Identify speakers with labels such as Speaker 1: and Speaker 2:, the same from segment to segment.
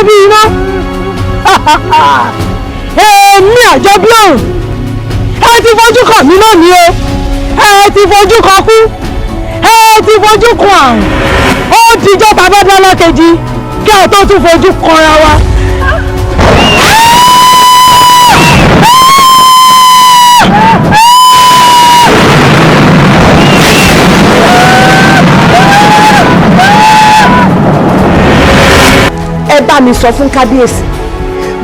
Speaker 1: bí iná. Èmi àjọbí ọ̀run, ẹ ti fojú kàn mí lónìí o, ẹ ti fojú kan kú, ẹ ti fojú kan àrùn. Ó dijọ́ bàbá dáná kejì kí a tó tún fojú kanra wa.
Speaker 2: Ẹ bá mi sọ fún kábíyèsí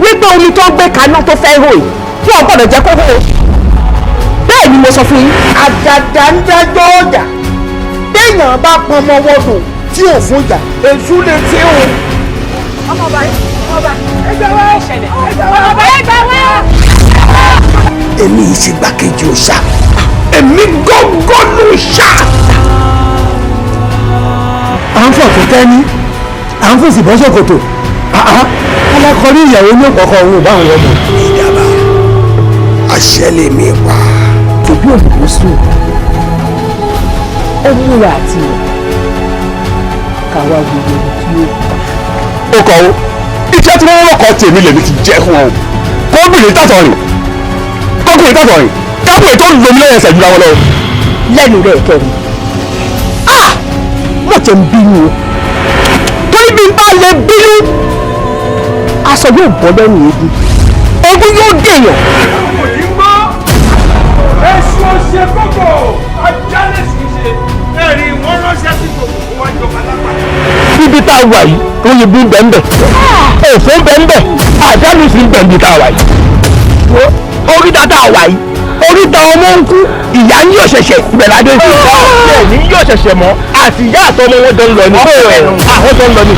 Speaker 2: wípé omi tó gbé kaná tó fẹ́ hò yìí, wọn gbọ́dọ̀ jẹ́ kó hó o. Bẹ́ẹ̀ ni mo sọ fún yín.
Speaker 3: Àgàgà ń dájọ́ ọjà, téèyàn bá pọnmọ wọdò tí ò fún ìjà, èṣù lè ṣe o.
Speaker 2: Ọmọọba, ọmọọba, ẹgbẹ́ wa ṣẹlẹ̀, ọmọọba, ẹgbẹ́ wa.
Speaker 4: Èmi yìí ṣe gbàkejì òòṣà, èmi gángan ló ṣá.
Speaker 5: À ń fọ̀ tó tẹ́ni, à ń fèsì bọ́ ṣòkòtò, alákọ̀ọ́rí ìyàwó ní ọ̀kọ̀ọ̀kan òun ò bá àwọn ọmọ.
Speaker 4: Ìdàbà àṣẹ lèmi pa.
Speaker 2: Tòbí òyìnbó sùn, ó múra àti rẹ̀ káwá gbogbo ẹni tí ó pa.
Speaker 6: Ó kọ o, iṣẹ́ tí wọ́n rọ̀kọ̀ tèmi lèmi ti jẹ́ fún ọ. Kóbìnrin tàtọ̀ rìn, kókùnrin tàtọ̀ rìn, kápẹ́ tó lomi lẹ́yìn ẹsẹ̀ jura wọn lọ.
Speaker 2: Lẹ́nu rẹ̀ kẹrin, ah, mo jẹ́ ń bínú o, torí bí n bá lè bínú, aṣọ yóò bọ́ lẹ́nu eégún, eégún yóò dèèyàn.
Speaker 7: Òní ń gbọ́ èso ṣe kókò, ajálẹ̀ sì ṣe ẹ̀rí wọ́n ránṣẹ́ sí gbogbo kó wá jọba lápá.
Speaker 6: Ibi tá a wà yìí, òyìnbó bẹ́ẹ̀, òfò bẹ́ẹ̀, àjálù sì ń bẹ̀ níbi tá a wà yìí. Oríta tá a wà yìí, oríta ọmọ ń kú, ìyá ń yọ̀ ṣẹ̀ṣẹ̀, ibẹ̀ ládé sí. Bẹ́ẹ̀ ni yọ̀ ṣẹ̀ṣẹ̀ mọ́, àti ìyá àtọmọ wọn jọ ń lọ ni. Àwọn jọ ń lọ ni.